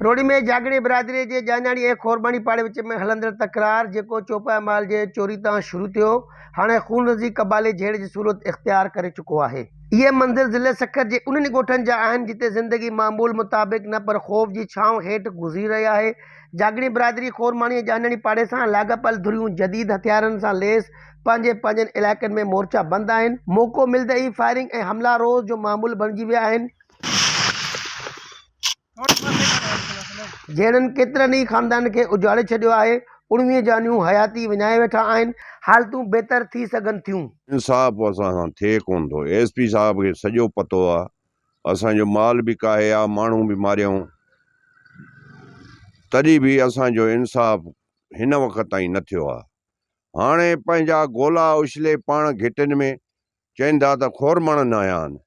روهڙي ۾ جاڳڙي برادري جي ڄاڃاڻي ۽ کورٻاڻي پاڙي وچ ۾ هلندڙ تڪرار جيڪو چوپائي مال جي چوري تان شروع ٿيو، هاڻي خونريزي قبائلي جهيڙي جي صورت اختيار ڪري چڪو آهي. اهي منظر ضلعي سکر جي انهن ڳوٺن جا آهن جتي زندگي معمول مطابق نه پر خوف جي ڇانو هيٺ گذري رهي آهي. جاڳڙي برادري، کورماڻي ۽ ڄاڃاڻي پاڙي سان لاڳاپيل ڌريون جديد هٿيارن سان ليس پنهنجي پنهنجن علائقن ۾ مورچا بند آهن. موقعو ملندي ئي فائرنگ ۽ حملا روز جو معمول بڻجي ويا آهن. جهڙن ڪيترن ئي خاندانن کي اجاڙي ڇڏيو آهي، 19 جانيون حياتي وڃائي ويٺا آهن، حالتون بهتر ٿي سگهن ٿيون. انصاف اسان سان ٿئي ڪونه ٿو، ايس پي صاحب کي سڄو پتو آ، اسان جو مال به ڪاهي آ، ماڻهو به ماريائون، تڏهن به اسان جو انصاف هن وقت تائين نه ٿيو آ، هاڻي پنهنجا گولا اڇلي پاڻ گهٽين ۾ چين ٿا ته کورمڻ نه آيا آهن.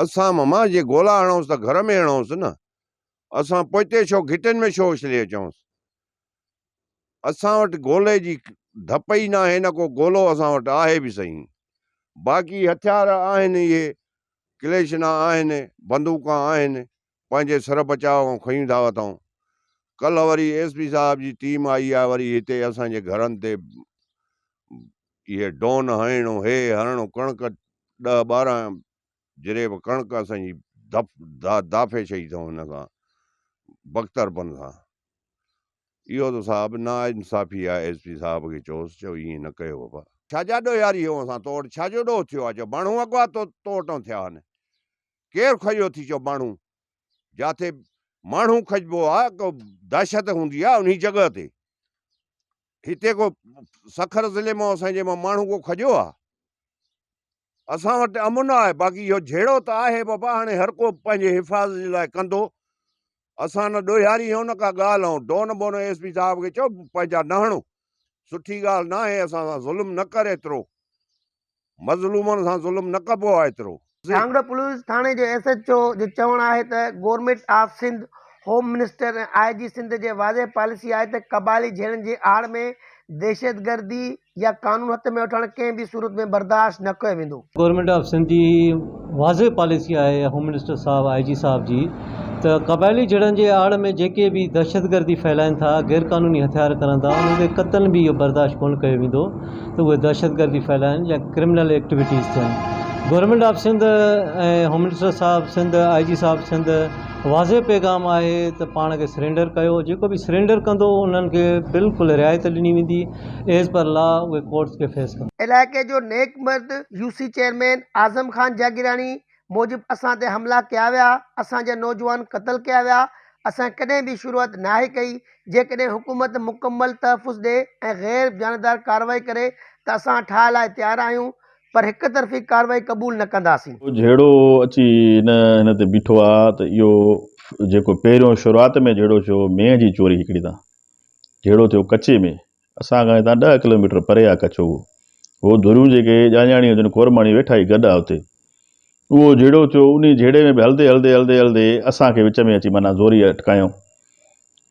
اسان ماما جي گولا هڻونس ته گهر ۾ هڻونس نه، اسان پوئتي ڇو گهٽين ۾ ڇو اڇلي اچونس. اسان وٽ گولي جي ڌپ ئي ناهي نه ڪو گولو اسان وٽ آهي به سهي. باقي هٿيار آهن اهي ڪليشنا آهن، بندوقان آهن، پنهنجي سر بچاء کان کنيون ٿا وتون. ڪلهه وري ايس پي صاحب جي ٽيم آئي آهي وري هتي اسان جي گهرن تي اهي ڊون هڻڻو هي هڻڻو ڪڻڪ ڏهه 12 جريب ڪڻڪ اسان جي دف دافي ڇئي اٿئون هن سان بختر بند سان اهو ته صاحب نا انصافي آهي ايس پي صاحب کي چئوس چئو ائين نه ڪيو بابا. ڇا جا ڏوهياري هئون اسان تو وٽ ڇا جو ڏوهه ٿيو آهي چئو ماڻهو اغوا تو تو وٽان ٿيا آهن ڪير کڄيو ٿي چئو ماڻهو جاٿي ماڻهو کڄبو آهي ڪو دهشت هوندي آهي انهي جڳهه تي هتي ڪو سکر ضلعي مان اسان جي مان ماڻهو ڪو کڄيو آ؟ اسان وٽ امن آهي باقي اهو جهيڙو ته آهي بابا هاڻي هر ڪو پنهنجي حفاظت جي لاء ڪندو اسان نه ڏوهياري آهيون نه ڪا ڳالهه آهيون ڊون بون ايس پي صاحب کي چئو پنهنجا نه هڻو سٺي ڳالهه نه آهي اسان سان ظلم نه ڪر ايترو مظلومن سان ظلم نه ڪبو آهي ايترو. جهانگڙو پوليس ٿاڻي جو ايس ايڇ او جو چوڻ آهي ته government of Sindh, home minister ۽ I جي سنڌ جي واضح پاليسي آهي ته قبائلي جهيڙن جي آڙ ۾ دهشتگردي يا قانون هٿ ۾ وٺڻ ڪنهن به صورت ۾ برداشت نه ڪيو ويندو. گورنمينٽ آف سنڌ جي واضح پاليسي آهي هوم منسٽر صاحب آء جي صاحب جي ته قبائلي جهيڙن جي آڙ ۾ جيڪي به دهشتگردي ڦهلائين ٿا، غيرقانوني هٿيار کڻن ٿا، انهن کي قطعن به اهو برداشت ڪونه ڪيو ويندو ته اهي دهشتگردي ڦهلائين يا ڪرمنل ايڪٽيوٽيز ٿين. Government of Sindh ۽ home minister صاحب سنڌ، آء جي صاحب سنڌ واضح پيغام آهي ته پاڻ کي سرينڊر ڪيو، جيڪو به سرينڊر ڪندو انهن کي بلڪل رعايت ڏني ويندي، ايز پر لا اهي ڪورٽس کي فيس ڪندا. علائقي جو نيڪ مرد U C chairman Azam Khan Jagirani موجب اسان تي حملا ڪيا ويا، اسان جا نوجوان قتل ڪيا ويا، اسان ڪڏهن به شروعات ناهي ڪئي، جيڪڏهن حڪومت مڪمل تحفظ ڏي ۽ غير جانبدار ڪارروائي ڪري ته اسان ٺاهه لاء تيار آهيون پر هڪ طرفي ڪارروائي قبول نه ڪنداسين. جهيڙو اچي هن هن تي بيٺو آ ته اهو جيڪو پهريون شروعات ۾ جهيڙو ٿيو مينهن جي چوري هڪڙي تان جهيڙو ٿيو ڪچي ۾ اسان کان هتان ڏهه ڪلوميٽر پري آ ڪچو اهو. هو ڌريون جيڪي ڄاڃاڻي هجن کورماڻي ويٺا ئي گڏ آ اتي. اهو جهيڙو ٿيو انهي جهيڙي ۾ به هلندي هلندي هلندي هلندي اسان کي وچ ۾ اچي معنيٰ زوري اٽڪايائون.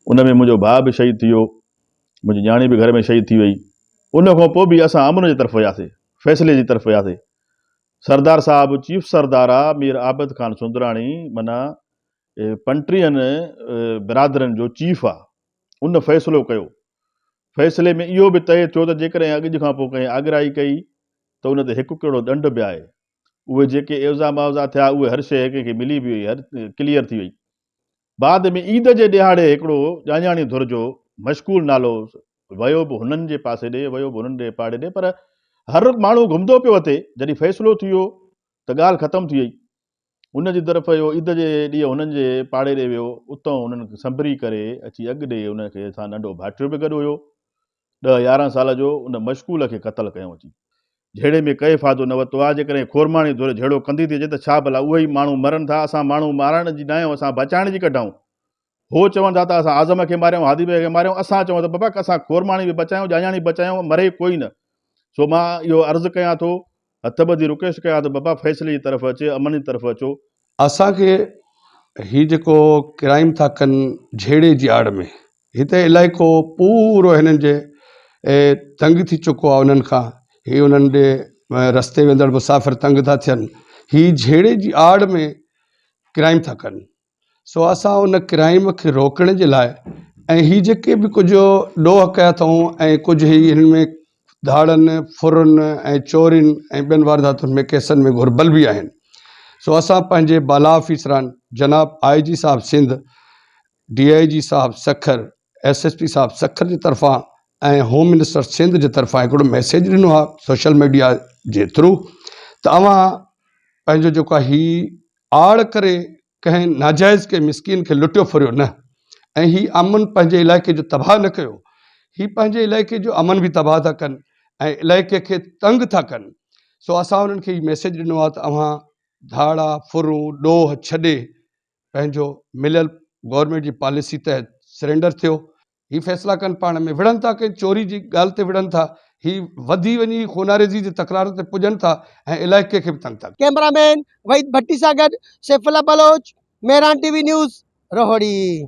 ان ۾ منهنجو ڀاء به شهيد ٿي ويو. منهنجي نياڻي به گهر ۾ شهيد ٿي وئي. ان کان پوء به اسان امن جي طرف وياسي. فيصلي جي طرف وياسي. سردار صاحب چيف سردار آ مير عابد خان سندراڻي معنيٰ پنٽيهن برادرين جو چيف آ. ان فيصلو ڪيو. فيصلي ۾ اهو به طئي ٿيو ته جيڪڏهن اڳ کان پوء ڪنهن آڳرائي ڪئي ته ان تي هڪ ڪهڙو ڏنڊ به آهي. اهي جيڪي عيوضا معاوضا ٿيا اهي هر شيء ڪنهن کي ملي به وئي هر ڪليئر ٿي وئي. بعد ۾ عيد جي ڏهاڙي هڪڙو ڄاڃاڻي ڌر جو مشڪول نالو ويو به هنن جي پاسي ڏي ويو به هنن ڏي پاڙي ڏي پر هر ماڻهو گهمندو پيو وتي جڏهن فيصلو ٿي ويو ته ڳالهه ختم ٿي وئي. ان جي طرف اهو عيد جي ڏينهن هنن جي پاڙي ڏي ويو، اتئون هنن کي سنڀري ڪري اچي اڳ ڏي ان کي سان ننڍو ڀائٽيو به گڏ هيو، ڏهه 11 سال جو، ان مشڪول کي قتل ڪيائون اچي. جهيڙي ۾ ڪئي فائدو نه وتو آ، جيڪڏهن کورماڻي ڌر جهيڙو ڪندي ٿي اچي ته ڇا ڀلا اهي ئي ماڻهو مرن ٿا، اسان ماڻهو مارڻ جي ناهيون، اسان بچائڻ جي ڪڍ آهيون. هو چون ٿا ته اسان اعظم کي ماريائون، هادي بيگ کي ماريائون، اسان چئون ٿا بابا اسان کورماڻي به بچايون، ڄاڃاڻي به بچايون، مري ڪوئي نه. سو مان اهو عرض ڪيان ٿو، هٿ ٻڌي رڪويسٽ ڪيان ٿو بابا فيصلي جي طرف اچي، امن جي طرف اچو. اسان کي هي جيڪو ڪرائيم ٿا ڪن جهيڙي جي آڙ ۾ هتي علائقو پورو هنن جي تنگ ٿي چڪو آهي انهن کان هي انهن ڏي رستي ويندڙ مسافر تنگ ٿا ٿين هي جهيڙي جي آڙ ۾ ڪرائيم ٿا ڪن. سو اسان ان ڪرائيم کي روڪڻ جي لاء ۽ هي جيڪي به ڪجهه ڏوهه ڪيا اٿئون ۽ ڪجهه هي هن ۾ ڌاڙن ڦرن ۽ چورين ۽ ٻين وارداتن ۾ ڪيسن ۾ گهربل به آهن سو اسان پنهنجي بالا آفيسران جناب آء جي صاحب سنڌ ڊي I جي صاحب سکر ايس ايس پي صاحب سکر جي طرفان ۽ هوم منسٽر سنڌ جي طرفان هڪڙو ميسيج ڏنو آهي سوشل ميڊيا جي ٿرو ته اوهان پنهنجو جيڪو آهي هي آڙ ڪري ڪنهن ناجائز ڪنهن مسڪين کي لٽيو ڦريو نه ۽ هي امن پنهنجي علائقي جو تباهه نه ڪيو هي پنهنجي علائقي جو امن به تباهه ٿا ڪن ۽ علائقي کي تنگ ٿا ڪن سو اسان انهن کي هي ميسيج ڏنو آهي ته اوهان ڌاڙا ڦرون ڏوهه ڇڏي پنهنجو مليل گورنمينٽ جي پاليسي تحت سرينڊر ٿيو هي فيصلا ڪن پاڻ ۾ وڙهن ٿا ڪنهن چوري جي ڳالهه تي وڙهن ٿا هي وڌي وڃي خوناريزي جي تڪرار تي پڄن ٿا ۽ علائقي کي به تنگ ٿا ڪن. ڪئميرا مين وحيد ڀٽي سان گڏ Saif Ullah Baloch, Mehran T V news, Rohri.